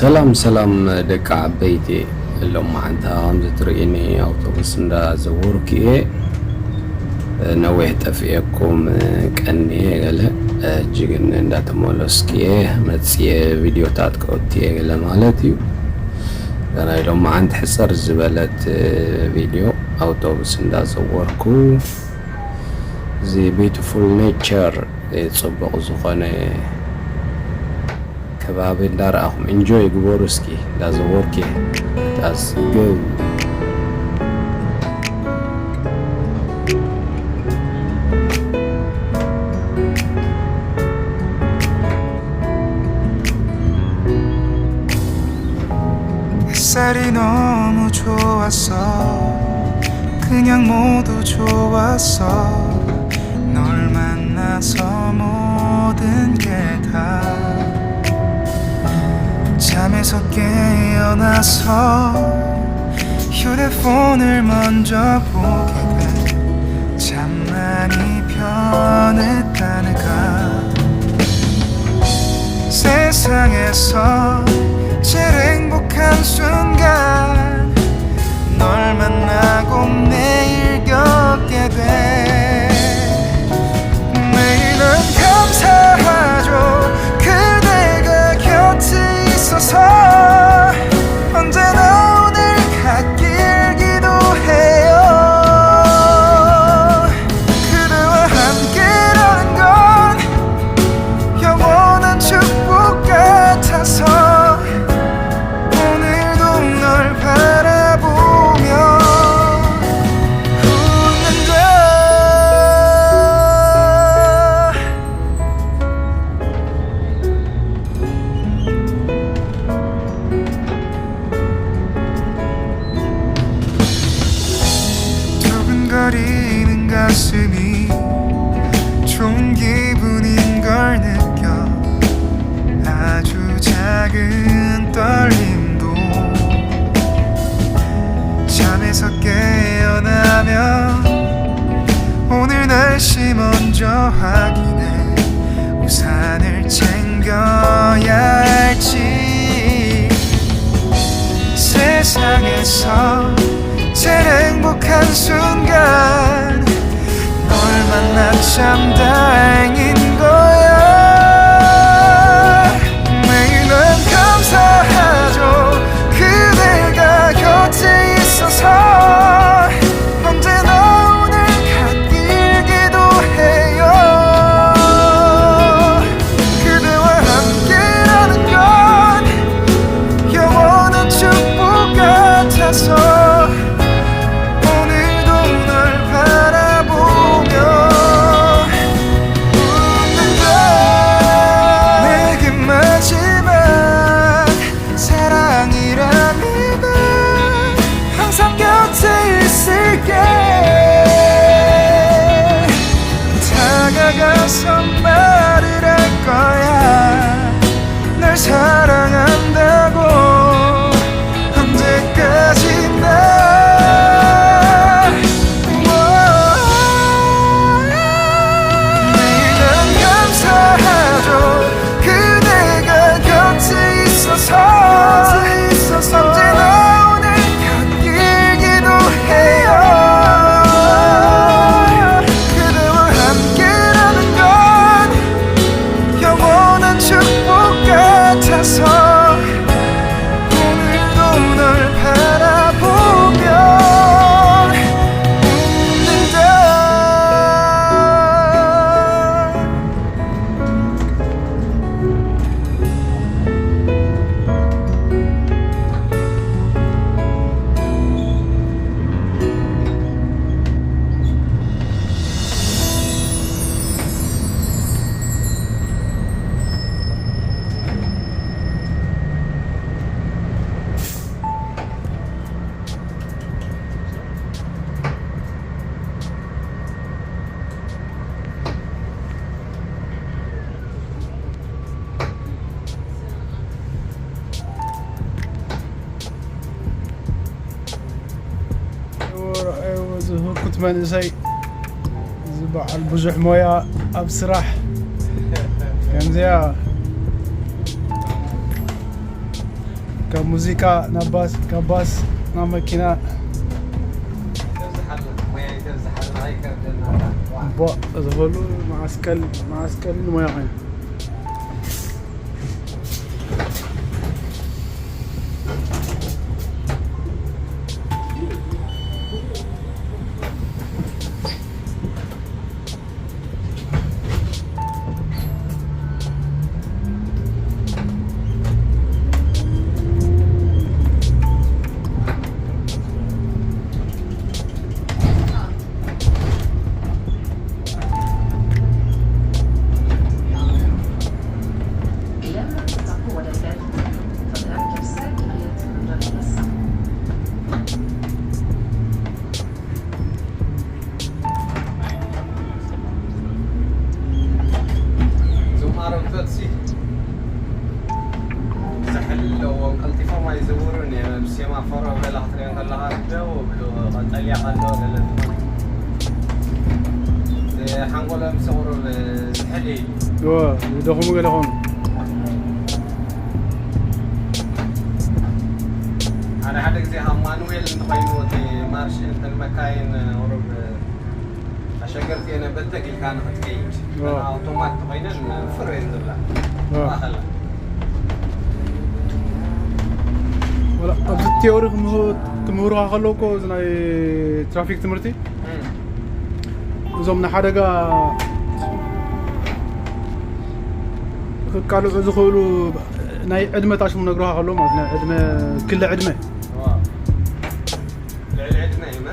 ሰላም ሰላም ደቂ ዓበይቲ፣ ሎማዓንቲ ከምዚ ትርእይኒ ኣውቶቡስ እንዳዘወርኩ እየ። ነዊሕ ጠፊኤኩም ቀንየ ገለ፣ ሕጂ ግን እንዳተመለስኩ እየ መፅየ፣ ቪድዮታት ከወቲ እየ ገለ ማለት እዩ። ናይ ሎማዓንቲ ሕፅር ዝበለት ቪድዮ ኣውቶቡስ እንዳዘወርኩ፣ እዚ beautiful nature፣ ፅቡቕ ዝኾነ ከባቢ እንዳረኣኹም ኢንጆይ ግበሩ እስኪ። እንዳዘወርኩ እየ። Let's go። 햇살이 너무 좋았어. 그냥 모두 좋았어. 널 만나서 모든 게 다. 잠에서 깨어나서 휴대폰을 먼저 보게 돼. 참 많이 변했다니까. 세상에서 제일 행복한 순간, 널 만나고 매일 겪게 돼. 매일은 감사하죠, 그대가 곁에 있어서. 언제나 오늘 같길 기도해요. 그대와 함께라는 건 영원한 축복 같아서. 오늘도 널 바라보며 웃는다. 두근거리는 가슴이 좋은 기분인 걸 느껴. 아주 작은 떨림도. 잠에서 깨어나면 오늘 날씨 먼저 확인해. 우산을 챙겨야 할지. 세상에서 제일 행복한 순간, 널 만나 참 다행인 거야. 매일은 감사하죠, 그대가 곁에 있어서. 언제나 오늘 같길 기도해요. 그대와 함께라는 건 영원한 축복 같아서. 오늘도 널 바라보며 웃는다. 내게 마지막 사랑이란 이별. 항상 곁에 있을게. 다가가서 말을 할 거야, 널 사랑한다고. 언제까지나. 매일은 감사하죠, 그대가 곁에 있어서. 언제나 오늘 같길 기도해요. 그대와 함께라는 건 영원한 축복 같아서. 오늘도 널 바라보며 웃는다. እዚ ህኩት መንእሰይ፣ እዚ በዓል ብዙሕ ሞያ ኣብ ስራሕ፣ ከምዚኣ። ካብ ሙዚቃ ናብ ባስ፣ ካብ ባስ ናብ መኪና። ቧእ ዝበሉ መዓስቀል፣ መዓስቀል ሞያ ኮይኑ። እዞም ኣረግቶት ሲ ዝሕል ኣለዎም፣ ቀልጢፎም ኣይዝውሩን እዮም። ኣብ ሴማፎር ኣብ ገለ ክትሪኦ ከለኻ ደው ይብሉ፣ ቀጠልያ ከሎ ገለ ዝኾነ። ሓንጎሎም ሲ ቁሩብ ዝሕል እዩ። እዎ፣ ዝደኽሙ ገለ ኾኑ። ሓደ ሓደ ግዜ ካብ ማኑዌል እንተኾይኑ እቲ ማርሽ እንትን መካይን ቁሩብ ኣሸገርቲ እየን በተግ ኢልካ ንኽትከይድ። ዋ። ኣውቶማት ተኾይነን ፍሬን ዝብላ። ዋ። ማእኸላ። ወላ ኣብዚ ቲዮሪ ክምህሩ-፣ ክምህሩኻ ከለዉ እኮ እዚ ናይ ትራፊክ ትምህርቲ እም። እዞም ንሓደጋ ክቃልዑ ዝኽእሉ ናይ ዕድመ ታሽሙ ነግሩኻ ከለዉ ማለት ናይ ዕድመ ክለ ዕድመ። ዋ። ልዕሊ ዕድመ እዩ መ?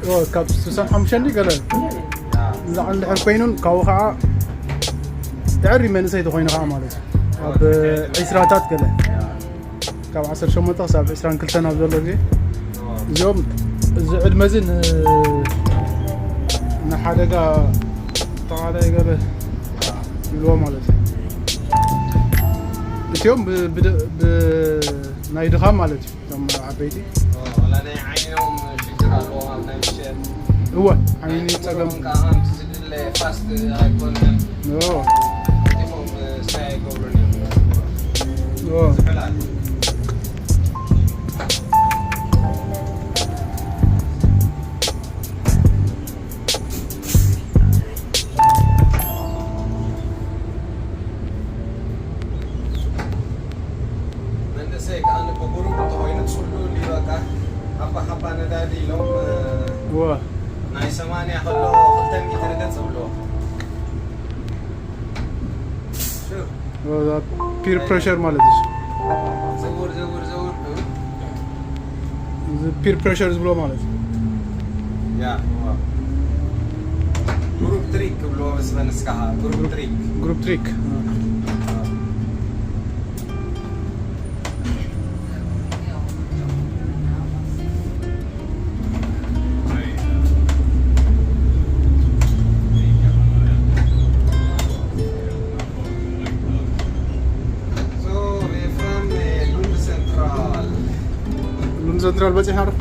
ኦ፣ ካብ ስሳን ሓሙሽተን ገለ ንላዕሊ እንድሕር ኮይኑን ካብኡ ከዓ ድሕሪ መንእሰይ ተኮይኑ ከዓ ማለት እዩ። ኣብ ዒስራታት ገለ ካብ ዓሰርተ ሸሞንተ ክሳብ ዒስራን ክልተን ኣብ ዘሎ ግዜ እዚኦም እዚ ዕድመ እዚ ን-፣ ንሓደጋ ተቓላይ ገለ ይብልዎ ማለት እዩ። እቲኦም ብ-፣ ብድ-፣ ብ-፣ ናይ ድኻም ማለት እዩ። እቶም ዓበይቲ። ኦ፣ ወላ ናይ ዓይኖም ሽግር ኣለዎም ኣብ ናይ ምሸት። እወ፣ ዓይኒ ናይ ጸገም። ቁሩብ ከዓ ከምቲ ዝድለ ፋስት ኣይኮነን። ኦ። ቀልጢፎም ስታይ ኣይገብሩን እዮም። ኦ። ዝሑላት። መንእሰይ ከኣ ብጉሩፕ እንተኾይኑ ጽሉል እዩ፣ በቃ ሓባ ሓባ ነዳዲ ኢሎም፣ እ፣ እወ። ናይ ሰማንያ ከሎ ክልተ ሚትር ገጽ ብሎ። ሹ። እወ፣ እዛ ፒር ፕሬሸር ማለት እዩ። ዝውር፣ ዝውር፣ ዝውር። እዚ ፒር ፕሬሸር ዝብሎ ማለት እዩ። ያ፣ እወ። ግሩፕ ትሪክ ክብልዎ መስፈን እስካኻ፣ ግሩፕ ትሪክ። ግሩፕ ትሪክ። So, we're from, uh, Lund Central. ሉንድ ሰንትራል በፂሕና ዶ?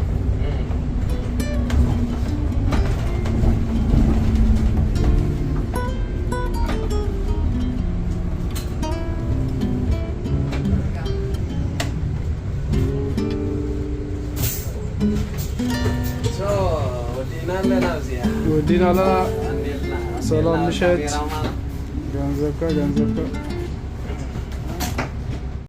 So፣ ወዲእና ኣለና ኣብዚኣ። ወዲእና ኣለና። ኣንዴልና፣ ሰላም ኣንዴልና ምሸት። ካሜራማን። ገንዘብካ፣ ገንዘብካ።